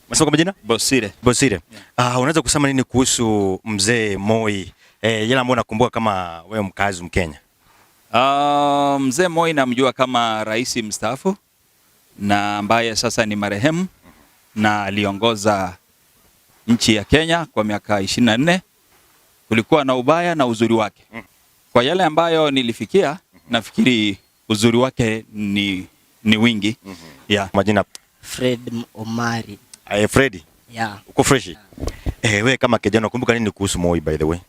Umesema kwa majina? Bosire. Bosire. Ah, unaweza kusema nini kuhusu mzee Moi? Eh, yale ambayo unakumbuka kama wewe mkazi Mkenya. Uh, mzee Moi namjua kama rais mstaafu na ambaye sasa ni marehemu na aliongoza nchi ya Kenya kwa miaka 24. Kulikuwa na ubaya na uzuri wake. Kwa yale ambayo nilifikia, nafikiri uzuri wake ni, ni wingi. Yeah. Majina Fred Omari. eh, Freddy, Yeah. uko fresh? Eh, wewe kama kijana unakumbuka nini kuhusu Moi by the way?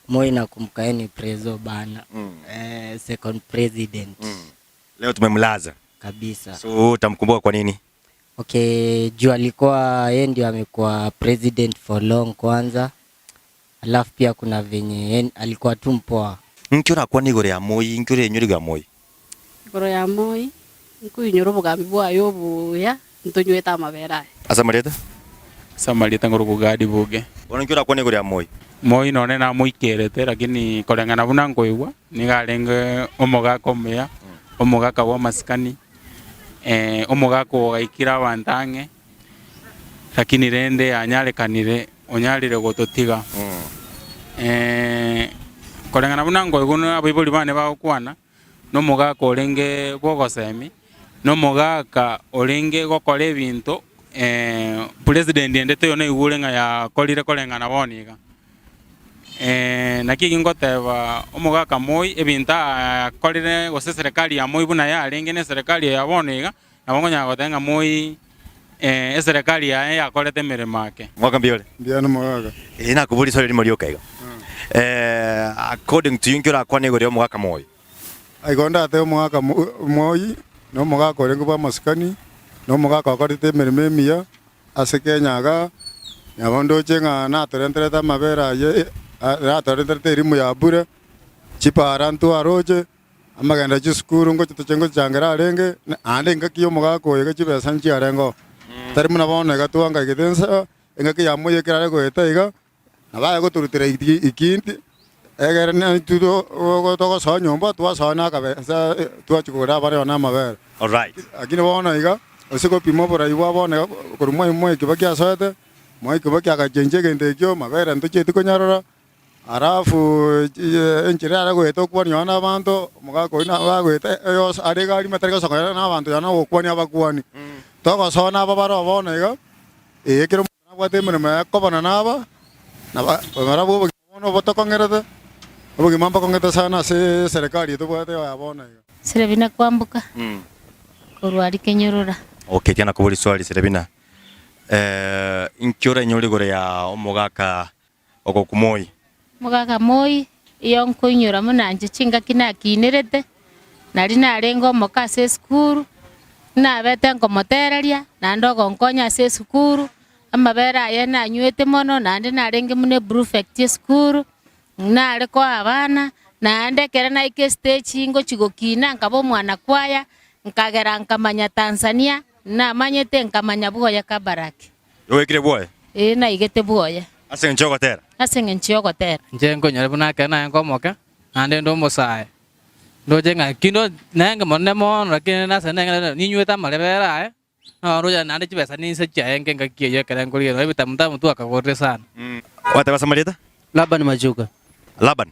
Moi nakumbuka yeye ni prezo bana. Eh, second president. Leo tumemlaza. Kabisa. So utamkumbuka kwa nini? Okay, juu alikuwa yeye ndio amekuwa president for long kwanza. Alafu pia kuna venye yeye alikuwa tu mpoa. Nki orakwane igoro ya Moi, nki orenyore igoro ya Moi? Igoro ya Moi, nkoinyora obogambi bwaye obuya, ntonywete amabere aye. Ase amarieta? Ase amarieta nkorokwa Gadi Buge. Bono nki orakwane igoro ya Moi? Moi nonye namoikerete lakini koreng'ana buna nkoigwa, nigo arenge omogaka omuya, omogaka bw'amasikani, omogaka ogaikire abanto ang'e, lakini rende yanyarekanire onyarire gototiga. Koreng'ana buna nkoigwa buna abaibori bane bagokwana, nomogaka orenge bw'ogosemi, nomogaka orenge gokora ebinto president ende teiyo naigure ng'a yakorire koreng'ana bono iga. Naki eki ngoteba omogaka Moi ebinto akorire gose eserekari ya Moi buna yarenge na eserekari eye ya bono iga, nabo nkonyara goteba ng'a Moi eserekari yaye yakorete emeremo ake. Mwaka mbuya ore? Mbuya nomogaka. Ee nakoboria riswali erimo rioka iga. Eh, according to you inki orakwane igoro ya omogaka Moi? Igo ndatebe omogaka Moi na omogaka orenge bw'amasikani, na omogaka okorete emeremo emiya ase Kenya igaa, nabo ndoche ng'a natorenterete amabere ayio, natorenterete elimu ya bure, chipara ntwaroche. Amagendo chisukuru ngocha toche ngochangera arenge, naende engaki y'omogaka oyo iga chibesa nchiarenge oo. Tari buna bono iga twangaigete inse, engaki ya moyo ekero are goeta iga, nabo aye gotorutera ikindi, egere naintwe togosoa nyomba twasoa na akabesa twachia kogorera abare one amabere. Alright. Lakini bono iga, ase gopima oborai bwa bono iga korwa mwai Mwai Kibaki asoete, Mwai Kibaki agachenchia egento ekio, mabere ntochieti konyarora. Alafu enchera yare goeta okwania nonya na abanto, omogaka oyio nabo agoeta oyos are iga arimo atari gosoka na abanto nonya gokwania abakuani. Togosoa nabo bare bono iga, eh ekero omonto nabwate emeremo yaye kobana naba, naba barabwo obogima bono obotokong'erete, obogima mbokong'ete sana ase eserekari eye tobwate ya bono iga. Serebina kwamboka korwa aria Kenyorora. Okay, tiga nakoboria riswali Serebina. Eh, inki orainyore igoro ya omogaka Ogoku Moi. Mogaka Moi, iyo nkoinyora buna inche chingaki nakinerete, nari narenge omoka ase esukuru, nabete nkomotereria, naende ogonkonya ase esukuru, amabere aye nanywete mono, naende narenge buna eprefect esukuru, nare koa abana, naende ekero naika estage ngochia gokina nkaba omwana kwaya, nkagera nkamanya Tanzania, namanyete nkamanya bwoye Kabarak. Oikire bwoye? Ee, naigete bwoye. Ase engencho y'ogotera? Ase engencho y'ogotera. Inche nkonyora buna ekero narenge omoke, naende inde omosae, ndoche ng'a kinde nenge monene mono lakini nase neng'ende ninywete amarebere aye, nabo nroche naende chibesa ninse chiaye engaki eyio ekero nkorigerwa ebitamu tamu twakagorire sana. Gwateba ase amarieta? Laban Machuka. Laban,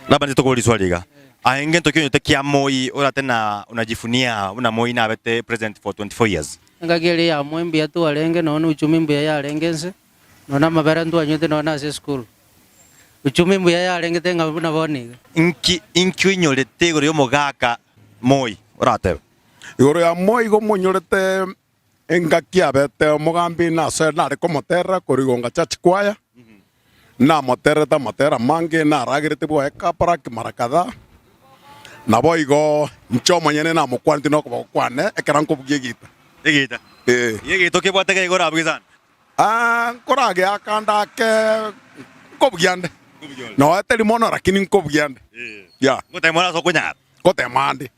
Laban titokora riswali iga. Aye ngento ki onyete kia Moi orate na unajifunia buna Moi nabete president for 24 years. Engaki eria ya Moi mbuya twarenge nonya na uchumi mbuya yarenge ense, nonya na amabere ntwanywete nonya na ase esukuru. Uchumi mbuya yarengete ng'a buna bono iga. Inki inki oinyorete igoro y'omogaka Moi oratebe? Igoro ya Moi igo monyorete Engaki abete omogambi nase nare komoterera korwa igonga church choir, namotererete amatera amange, naragerete bwoye Kabarak mara kadhaa, naboigo inche omonyene namokwaneti nokoboko kwane ekero nkobugia egita. Egita? Ee. Egita okebwate gaiga orabugie sana? Ah, nkorageaka ndake nkobugia nde. Nonya teri mono lakini nkobugia nde. Yeah. Ngotema ore ase okonyara? Ngotema ande.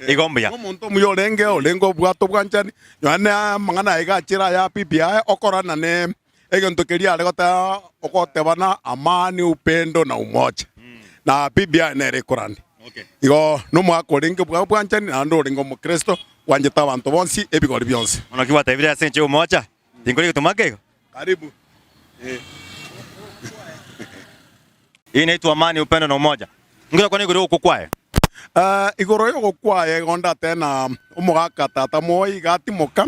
Igo mbuya. Omonto omuya orenge, orenge obwate obwanchani, nonya na amang'ana aye iga achire aya bibi aye, okorana ne egento keria are goteba ogotebana amani, upendo na umoja. Na bibi aye nere ekorani. Igo nomogaka orenge bwa obwanchani naende orenge omokristo, bwanchete abanto bonsi, ebigori bionsi. Bono ki gwatebire ase enchera y'omocha? Tinkori getuma ake igo? Karibu. Eh. Hii inaitwa amani, upendo na umoja. Ngira kwana igoro y'ogokwa kwaye. Eh, igoro y'ogokwa kwaye igo ndate na omogaka tata Moi iga atimoka,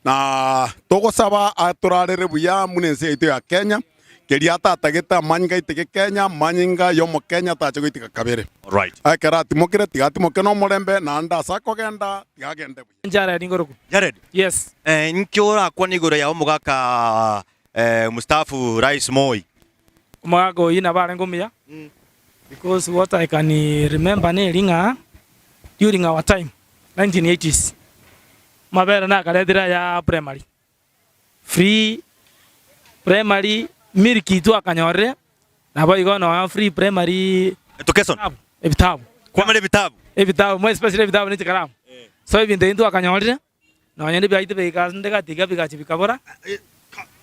na togosaba atorarere buya buna ense yaito ya Kenya, keria atatagete amanyinga aiteke Kenya, amanyinga y'omokenya tache goiteka kabere. Alright. Ekero atimokire tiga atimoke nomorembe, naende ase akogenda tiga agende buya. Jared ngoroku. Jared. Yes. Eh, inki orakwane igoro ya omogaka eh, mstaafu Rais Moi? Omogaka oyio nabo arenge omuya because what I can remember neri ng'a during our time 1980s amabere nakaretire aya primary free primary milk twakanyorire naboigo nonya free primary Education. Ebitabu. Primary ebitabu. Ebitabu more especially ebitabu ne chikaramu. So ebinto ebi ntwakanyorire Nonya nebiaito bigaika ase gati iga bigacha bikabora,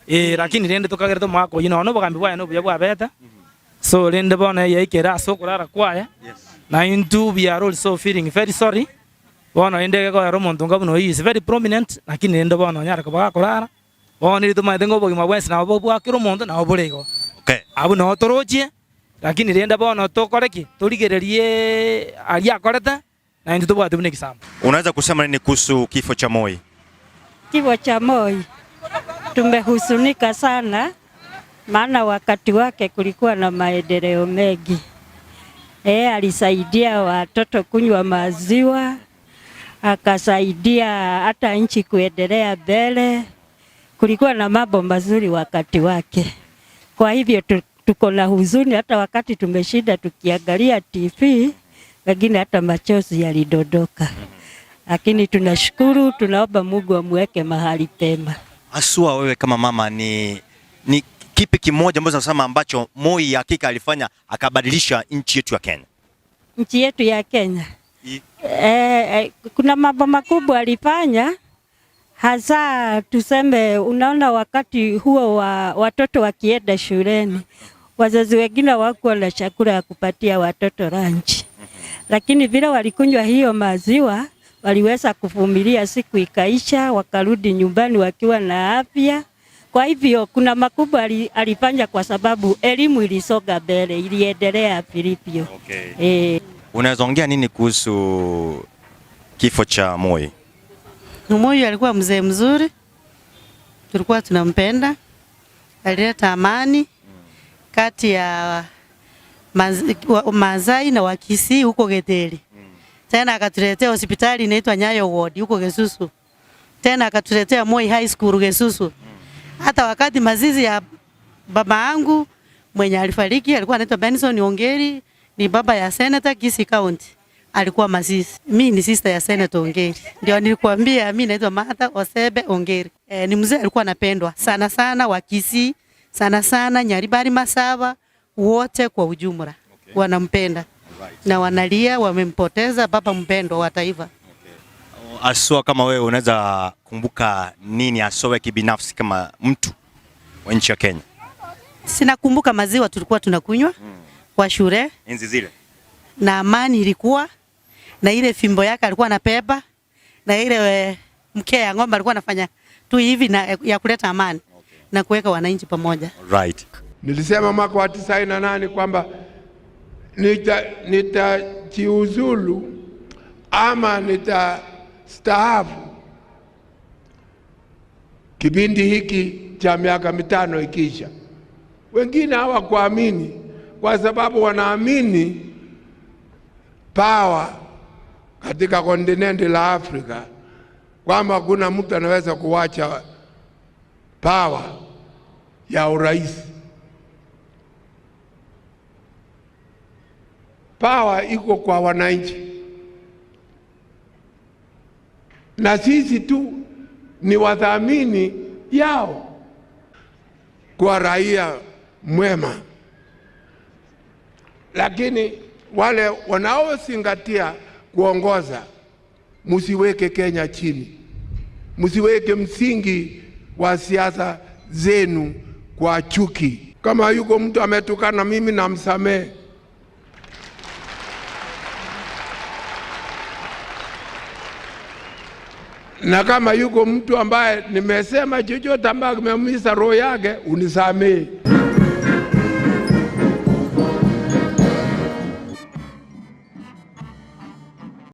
eh, lakini rende tokagerete omwaka oyio nonya na obogambi bwaye nobuya bwabete, so rende bono yaikere ase okorara kwaye, na intwe we are also feeling very sorry, bono rende egekorera omonto onga buna oyio is very prominent, lakini rende bono onyare koba gakorara, bono riria tomaete ng'a obogima bwensi nabo bwa kera omonto nabo bore igo. Okay. Abwo noo torochie, lakini rende bono tokore ki? Torigererie aria akorete, Na intwe tobwate buna egesambo. Unaweza kusema nini kuhusu kifo cha Moi? Kifo cha Moi tumehuzunika sana, maana wakati wake kulikuwa na maendeleo mengi. E, alisaidia watoto kunywa maziwa, akasaidia hata nchi kuendelea mbele. Kulikuwa na mambo mazuri wakati wake. Kwa hivyo tuko na huzuni, hata wakati tumeshinda tukiangalia TV, wengine hata machozi yalidondoka, lakini tunashukuru, tunaomba Mungu amweke mahali pema. Haswa wewe kama mama, ni, ni kipi kimoja ambacho unasema ambacho Moi hakika alifanya akabadilisha nchi yetu ya Kenya? Nchi yetu ya Kenya e, e, kuna mambo makubwa alifanya hasa tuseme, unaona wakati huo wa watoto wakienda shuleni, wazazi wengine hawakuwa na chakula ya kupatia watoto lunch, lakini vile walikunywa hiyo maziwa waliweza kuvumilia, siku ikaisha, wakarudi nyumbani wakiwa na afya. Kwa hivyo kuna makubwa alifanya kwa sababu elimu ilisonga mbele, iliendelea vilivyo. Okay. E, unaweza ongea nini kuhusu kifo cha Moi? Moi alikuwa mzee mzuri, tulikuwa tunampenda, alileta amani kati ya Mazai na Wakisii huko Geteri. Tena akatuletea hospitali inaitwa Nyayo Ward huko Gesusu. Tena akatuletea Moi High School Gesusu. Hata wakati mazizi ya baba yangu mwenye alifariki alikuwa anaitwa Benson Ongeri, ni baba ya Senator Kisii County alikuwa Masisi. Mi ni sister ya Senator Ongeri. Ndio nilikuambia mi naitwa Martha Osebe Ongeri. E, ni mzee alikuwa anapendwa sana sana wa Kisii, sana sana Nyaribari Masaba wote kwa ujumla. Okay. Wanampenda. Right. Na wanalia wamempoteza baba mpendwa wa taifa. Okay. Aswa kama wewe unaweza kumbuka nini asowe kibinafsi kama mtu wa nchi ya Kenya? Sinakumbuka maziwa tulikuwa tunakunywa kwa shule enzi zile, na amani ilikuwa na ile fimbo yake alikuwa anabeba na ile eh, mkia ya ng'ombe alikuwa anafanya tu hivi na ya kuleta amani okay, na kuweka wananchi pamoja. Right. Nilisema mwaka wa 98 kwamba nitajiuzulu nita ama nitastaafu kipindi hiki cha miaka mitano ikiisha. Wengine hawakuamini kwa sababu wanaamini power katika kontinenti la Afrika kwamba kuna mtu anaweza kuwacha power ya urais. Power iko kwa wananchi, na sisi tu ni wadhamini yao. Kwa raia mwema, lakini wale wanaozingatia kuongoza, msiweke Kenya chini, msiweke msingi wa siasa zenu kwa chuki. Kama yuko mtu ametukana mimi namsamehe. Na kama yuko mtu ambaye nimesema chochote ambaye kimeumiza roho yake, unisamehe.